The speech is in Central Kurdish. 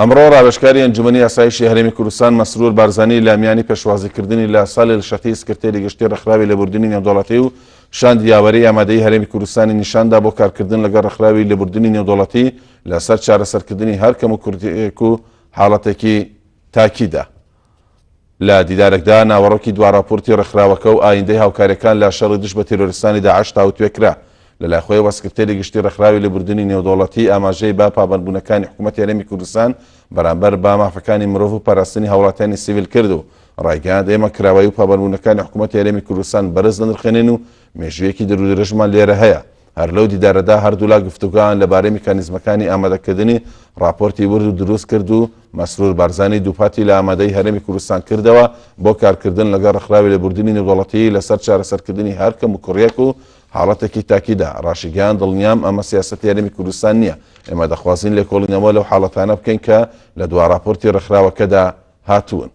ئەمڕۆ ڕاوێژکاری ئەنجومەنی ئاسایشی هەرێمی کوردستان مەسرور بارزانی لە میانی پێشوازیکردنی لە سالیل شەتی سکرتێری گشتی ڕێکخراوی لێبوردنی نێودەوڵەتی و شاندی یاوەری ئامادەیی هەرێمی کوردستانی نیشاندا بۆ کارکردن لەگەڵ ڕێکخراوی لێبوردنی نێودەوڵەتی لەسەر چارەسەرکردنی هەر کەموکورتییەک و حاڵەتێکی تاکیدا. لە دیدارێکدا ناوەڕۆکی دوا ڕاپۆرتی ڕێکخراوەکە و ئایندەی هاوکارییەکان لە شەڕی دژ بە تیرۆریستانی داعش تاوتوێ کرا. لەلای خۆیەوە سکرتێری گشتی ڕێکخراوی لێبوردنی نێودەوڵەتی ئاماژەی بە پابەندبوونەکانی حکومەتی هەرێمی کوردستان بەرامبەر بە مافەکانی مرۆڤ و پاراستنی هاوڵاتیانی سیڤیل کرد و ڕایگەیاند ئێمە کراوەیی و پابەندبوونەکانی حکومەتی هەرێمی کوردستان بەرز دەنرخێنین و مێژوویەکی دوورودرێژمان لێرە هەیە. هەر لەو دیدارەدا هەردوولا گفتوگۆیان لەبارەی میکانیزمەکانی ئامادەکردنی ڕاپۆرتی ورد و دروست کرد و مەسرور بارزانی دووپاتی لە ئامادەیی هەرێمی کوردستان کردەوە بۆ کارکردن لەگەڵ ڕێکخراوی لێبوردنی نێودەوڵەتیی لەسەر چارەسەرکردنی هەر کەموکوڕییەک و حاڵەتێکی تاکیدا. ڕاشیگەیاند دڵنیام ئەمە سیاسەتی هەرێمی کوردستان نییە، ئێمە دەخوازین لێکۆڵینەوە لەو حاڵەتانە بکەین کە لە دوا ڕاپۆرتی ڕێکخراوەکەدا هاتوون.